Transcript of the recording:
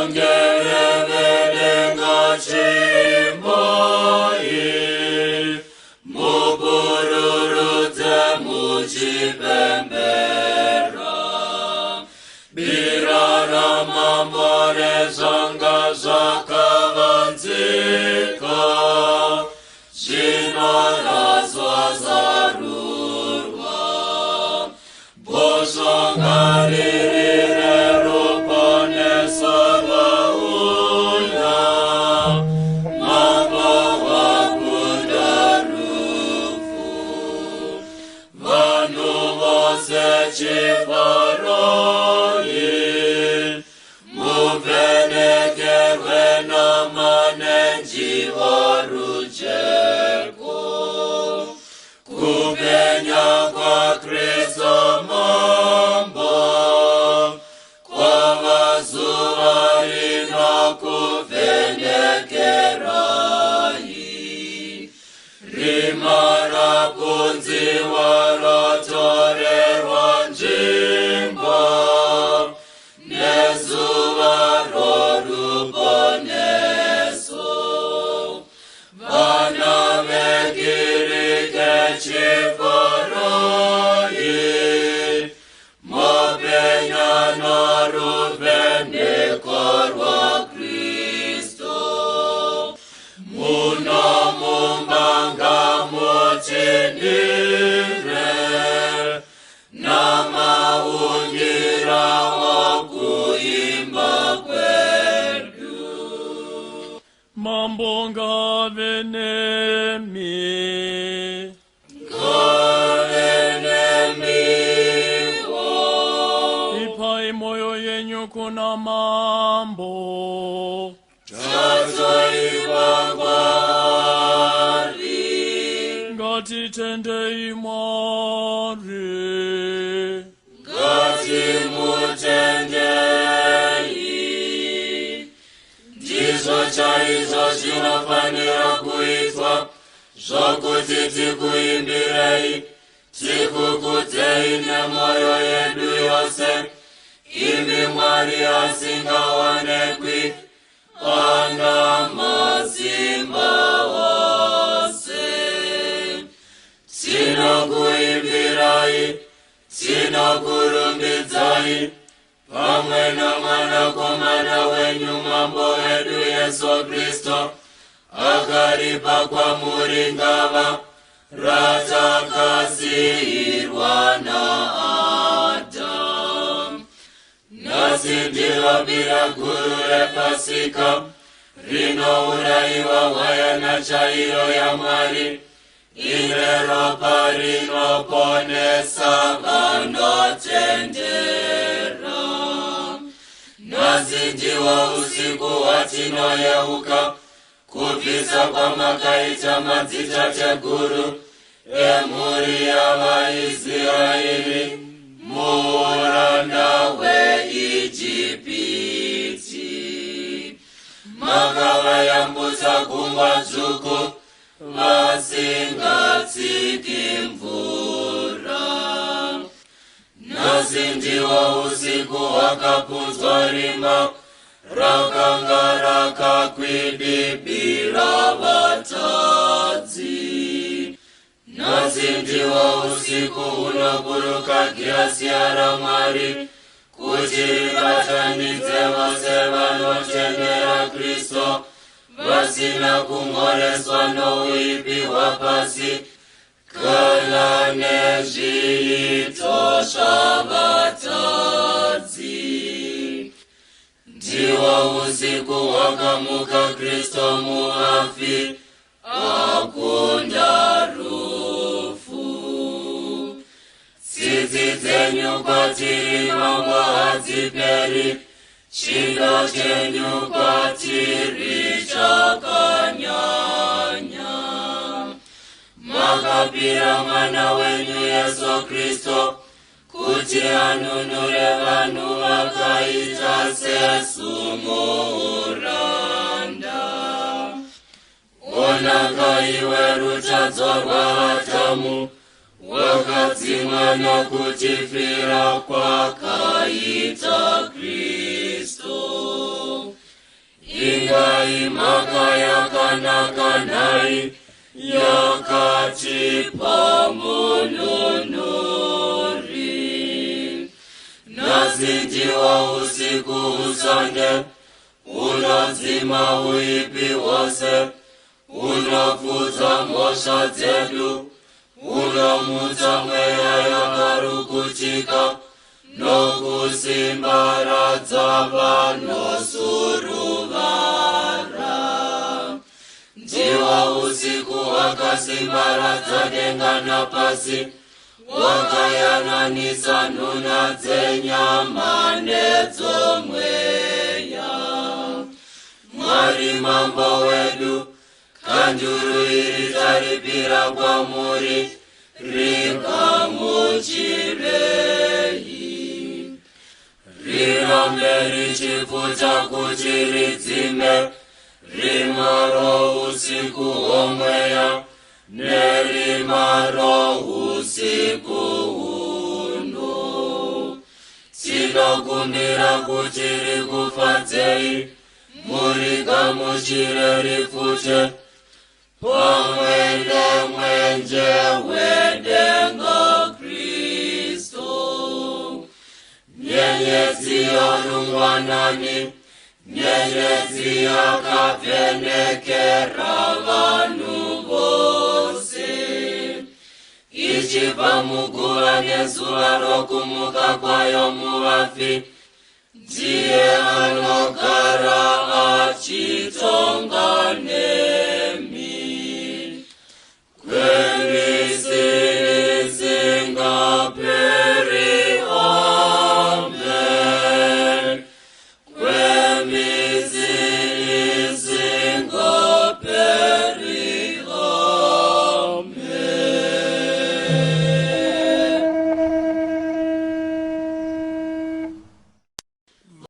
Vangere vedenga chimbai, mupururudze muchipembera. Bira ramambo rezvanga zvakavanzika, zvino razvazarurwa. Bhosvo ngaririre ruponeso rwauya, mambo wakunda rufu. Vanhu vose chifarai, muvhenekerwe namanenji orujeko. Kupenya kwaKristu Mambo kwava zuva rinokuvhenekerai. Rima rapunziwa rotorerwa nzvimbo nezuva roruponeso. Vana vekirike chifarai, mopenya noruvheneko rwaKristu. Muno mumba mutinhire namaungira okuimba kwedu. Mambo ngave nemi. Ngave nemiwo. Ipai moyo yenyu kuna Mambo. Tatoipa kwaari. Ngatitendei Mwari. Ngatimutendei. Ndizvo chaizvo zvinofanira kuitwa, zvokuti tikuimbirei, tikukudzei nemwoyo yedu yose, imi Mwari asingaonekwi, ana masimba ose. Tinokuimbirai, tinokurumbidzai pamwe nomwanakomana wenyu Mambo wedu Yesu Kristu, akaripa kwamuri ngava ratakasiyirwa naAdhamu. Nhasi ndiro bira guru rePasika, rinourayiwa hwayana chaiyo yaMwari, ine ropa rinoponesa vanotendera. Nhasi ndiwo usiku hwatinoyeuka kubvisa kwamakaita madzitateguru emhuri yavaIsraeri muuranda hweIjipiti. Makavayambutsa Gungwa Dzvuku vasingatsiki mvura. Nhasi ndiwo usiku hwakapunzwa rima rakanga rakakwidibira vatadzi. Nhasi ndiwo usiku hunoburuka girasiya raMwari kuti ribatanidze vose vanotendera Kristu, vasina kumhoreswa nouipi hwapasi kana nezviito zvavatadzi. Ndiwo usiku hwakamuka Kristu muvafi, akunda rufu. Tsitsi dzenyu kwatiri, Mambo, hadziperi. Chido chenyu kwatiri chakanyanya. Makapira mwana wenyu Yesu Kristu kuti anunure vanhu vakaita sesu muuranda. Onaka iwe rutadzo rwaAdhamu, wakadzimwa nokutifira kwakaita Kristu. Yakatipa mununuri. Nhasi ndiwo usiku usande, unodzima uipi hwose, unopfudza mhosva dzedu, unomutsa mweya yakarukutika, nokusimbaradza vanosuruvara. Ndiwo usiku wakasimbaradza denga napasi, wakayananisa nhuna dzenyama nedzomweya. Mwari Mambo wedu, kanduru iri taripira kwamuri, rigamuchirei. Rirambe richipfuta kuti ridzime rima rousiku hwomweya nerima rousiku huno. Tinokumbira kuti rikufadzei, murigamuchire ripfute pamwe nemwenje wedenga Kristu. Nyenyedzi yorungwanani, nyenyedzi yakavhenekera vanhu vose, ichibva muguva nezuva rokumuka kwayo muvafi, ndiye